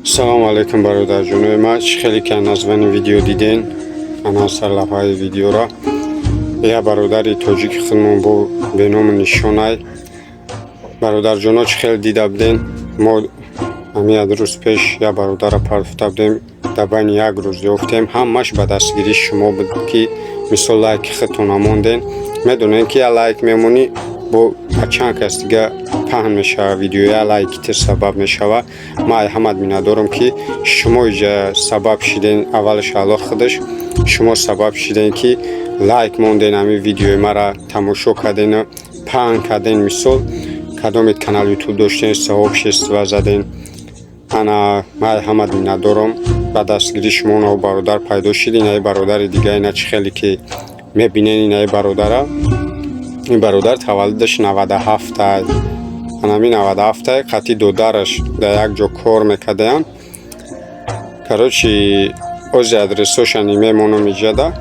Салому алайкум, бародарҷонои ман. Чӣ хеле ки названи видео диден, ана сарлавҳаи видеора, я бародари тоҷики худмон бо беному нишонай. Бародарҷоно, чӣ хеле дида буден, мо ҳамин як рӯз пеш я бародарро партофта будем, дар байни як рӯз ёфтем. Ҳамаш ба дастгирии шумо буд, ки мисол лайки худтона монден. Медонем, ки я лайк мемонӣ, бо ба чанд кас дига паҳн мешава видео, я лайки тир сабаб мешава. Ман ҳамат миннатдорам, ки шумо иҷа сабаб шиден. Аввалаш Аллоҳ худаш, шумо сабаб шиден, ки лайк монден, ҳамин видеои мара тамошо кардену паҳн карден. Мисол, кадомед канал Ютуб доштен, сообщество заден. Ана ман ҳамат миннатдорам. Ба дастгирии шумо нао бародар пайдо шид. Инаи бародари дига, ина чӣ хеле ки мебинен, инаи бародара, ин бародар таваллудаш 97-ай. Анами 97-ай, қатъи додараш дар як ҷо кор мекардаянд. Короче, ози адресошани мемонам иҷада.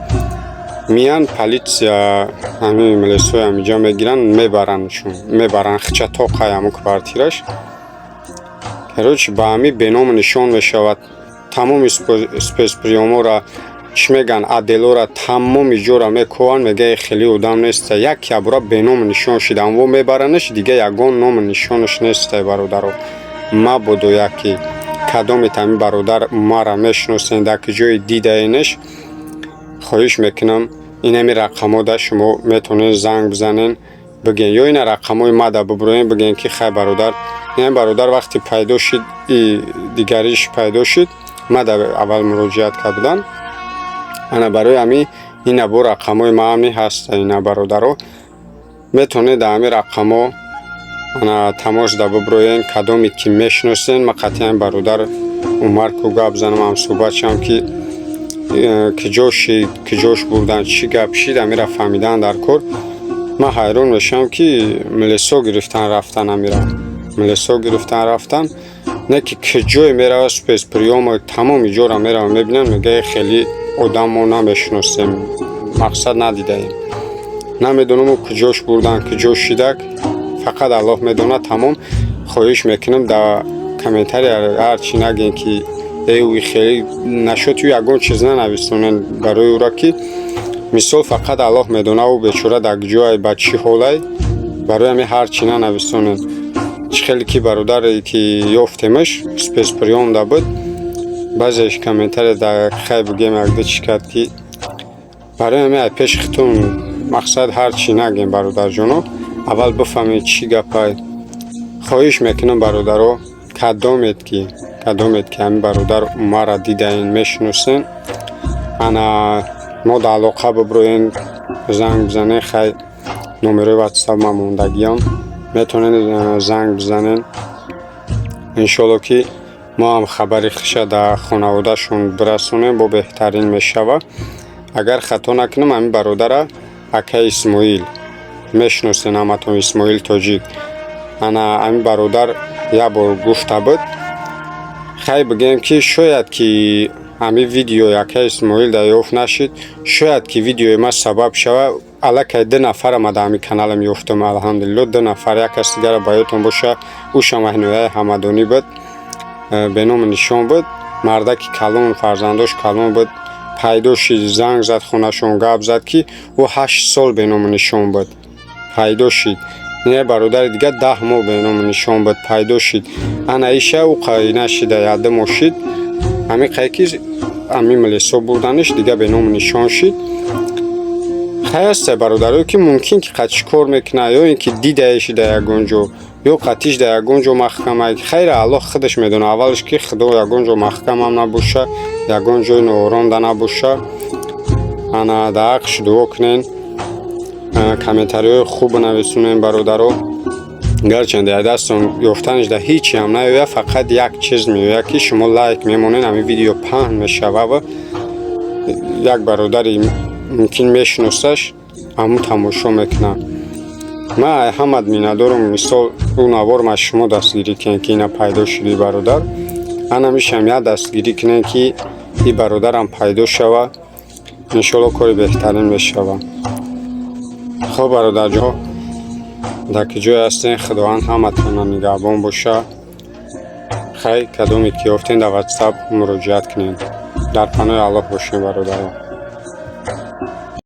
Миян полиция, ҳамин милисҳои ҳамиҷа мегиранд, мебарандшон, мебаранд хича то қай ҳамун квартираш. Короче, ба ҳамин беному нишон мешавад. Тамоми спецприёмора, чӣ мегӯянд, отделора, тамоми ҷора мекӯванд, мега хеле одам неста. Як ябора беному нишон шида, амво мебаранаш, дига ягон ному нишонаш нестай. Бародаро, мабодо яке кадомет ҳамин бародар мара мешиносен, дар ки ҷое дидаенеш, хоҳиш мекунам, инами рақамҳо шумо метавонед занг бизанен, бигӯен, ё ина рақамҳои мада бибуроен, бигӯен, ки хай, бародар, ин бародар вақте пайдо шид, дигариш пайдо шид, мада аввал муроҷиат кард. Ана барои ҳамин ина бо рақамҳои маами ҳаста. Ина, бародаро, метавонед дар ҳамин рақамҳо ана тамос да биброен. Кадоме ки мешиносен, ман қатъиян бародар Умар ку гап занам, ҳамсӯҳбат шавам, ки киҷо шид, киҷош бурдан, чӣ гап шид, амира фаҳмидан дар кор. Ман ҳайрон мешавам, ки милисо гирифтан рафтан, амира милисо гирифтан рафтан, не ки киҷое мерава, спецприёма, тамоми ҷора мерава, мебинам, мега хеле одам мо намешиносем, мақсад надидаем, намедонам куҷош бурдан, куҷо шидак, фақат Аллоҳ медонад. Тамом. Хоҳиш мекунам, дар комментария ҳарчи нагӯем, ки э, хеле нашуд, ю ягон чиз нанависонен барои ӯра, ки мисол фақат Аллоҳ медона, ӯ бечора дар ҷое, ба чӣ ҳолай. Барои ҳамин ҳарчи нанависонен. Чӣ хеле ки бародаре ки ёфтемаш, спецприёмда буд, баъзеш комментария дар хай бигем, якда чӣ кард, ки барои ҳамин ай пеши худтон мақсад ҳарчи нагем. Бародарҷоно, аввал бифаҳмед, чӣ гапай. Хоҳиш мекунам, бародаро, кадомед ки ҳамин бародар Умарра дидаен, мешиносен, ана мо дар алоқа биброен, занг бизанен. Хай, номерои Ватсап ман мондагиам, метавонед занг бизанен. Иншоалло, ки мо ҳам хабари хуша дар хонаводаашон бирасонем, бо беҳтарин мешавад. Агар хато накунам, ҳамин бародара акаи Исмоил мешиносен ҳаматон, Исмоил тоҷик. Ана ҳамин бародар як бор гуфта буд. Хай, бигӯем, ки шояд ки ҳамин видеои акаи Исмоил дарёфт нашид, шояд ки видеои ман сабаб шава. Аллакай ду нафара ма дар ҳамин каналам ёфтам, алҳамдулилло, ду нафар. Як кас дигара ба ёдтон боша, ӯшам ҳинояи Ҳамадонӣ буд, беному нишон буд, мардаки калон, фарзандош калон буд, пайдо шид, занг зад хонашон, гап зад, ки ӯ 8 сол беному нишон буд, пайдо шид. Не, бародари дигар 10 моҳ беному нишон буд, пайдо шид. Ана иша ӯ қай нашида, якду моҳ шид, ҳамин қай ки ҳамин милисо бурданиш, дига беному нишон шид. Хай, ҳаста бародарое, ки мумкин ки қатиш кор мекунад, ё ин ки дидаеш дар ягон ҷо, ё қатиш дар ягон ҷо маҳкама. Хайра, Аллоҳ худаш медонад. Аввалаш ки Худо ягон ҷо маҳкамам набоша, ягон ҷои нооромда набоша. Ана дар ҳаққш дуо кунен, комментариҳои хуб бинависонен, бародаро. Гарчанде аз дастон ёфтанаш дар ҳечи ҳам наояд, фақат як чиз меояд, ки шумо лайк мемонед, ҳамин видео паҳн мешава ва як бародари мумкин мешиносаш, ҳамун тамошо мекунад. Ман ҳамат миннатдорам. Мисол, ӯ навор ма шумо дастгирӣ кунед, ки ина пайдо шуди бародар. Анамишам як дастгирӣ кунед, ки и бародарам пайдо шава. Иншоалло, кори беҳтарин мешава. Хоб, бародарҷон, дар ки ҷое ҳастен, Худованд ҳаматонро нигаҳбон боша. Хай, кадоме ки ёфтен, дар Ватсап муроҷиат кунед. Дар паноҳи Аллоҳ бошед, бародарон.